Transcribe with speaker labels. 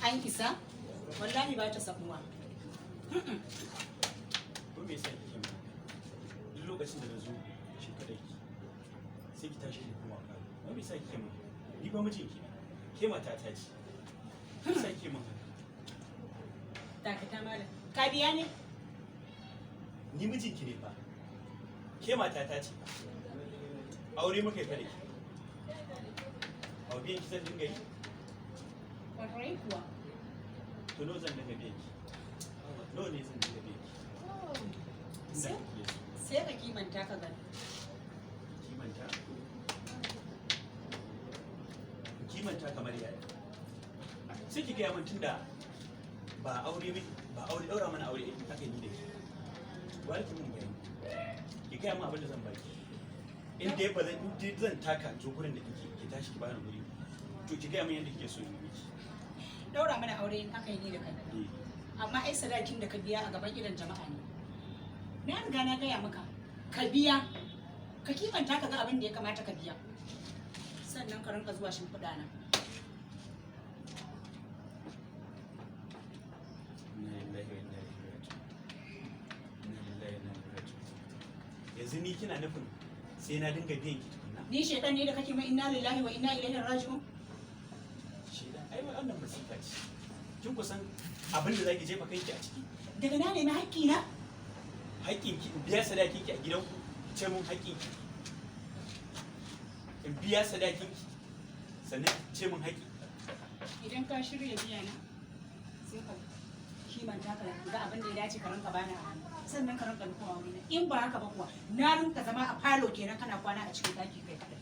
Speaker 1: An isa? Wallahi ba ta sabuwa.
Speaker 2: Ko me yasa kike mun haka? Duk lokacin da na zo shi kadai ki, sai ki tashi ki koma falo. Ko me yasa kike mun haka? Ni ba mijinki ne, ke matata ce. Me yasa kike mun haka?
Speaker 1: Dakata malam. Ka biya ne?
Speaker 2: Ni mijinki ne fa, ke matata ce. Aure muka yi fa da ke. Au, biyan ki zan dinga yi?
Speaker 1: Kwarai kuwa.
Speaker 2: To, nawa zan dinga biyan ki? Nawa ne zan dinga biyan ki? Tunda kike so.
Speaker 1: Sai ka kimanta ka gani.
Speaker 2: Kimanta? Kimanta kamar yaya? Sai ki gaya min, tunda ba aure ba aure daura mana aure aka yi ni da ke. Wani ki mun bayani, ki gaya min abin da zan baki. In dai ba zan, in dai zan taka in zo gurin da kike, ki tashi ki bani guri, to ki gaya min yadda kike so in yi miki.
Speaker 1: Daura mana aure in aka yi ni da kai.
Speaker 2: Eh.
Speaker 1: Amma ai sadakin da ka biya a gaban idon jama'a ne. Na riga na gaya maka, ka biya, ka kimanta ka ga abin da ya kamata ka biya. Sannan ka rinka zuwa shimfiɗa na.
Speaker 2: Inna lillahi wa inna ilaihi raji'un. Inna lillahi wa inna ilaihi raji'un. Yanzu ni kina nufin sai na dinga biyan ki tukunna?
Speaker 1: Ni shaidan ne da kake mai inna lillahi wa inna ilaihi raji'un?
Speaker 2: Shi da ai wannan masifa ce. Kin kusan abin da zaki jefa kanki a ciki?
Speaker 1: Daga na nemi haƙƙina?
Speaker 2: Haƙƙin ki, in biya sadakin ki a gidanku, ki ce mun haƙƙin ki. In biya sadakin ki sannan ki ce mun haƙƙi.
Speaker 1: Idan ka shirya biya na, sai ka kimanta ka ga abin da ya dace ka rinka bani a hannu. Sannan ka rinka nufowa wurina. In ba haka ba kuwa, na rinka zama a falo kenan, kana kwana a cikin ɗaki kai kaɗai.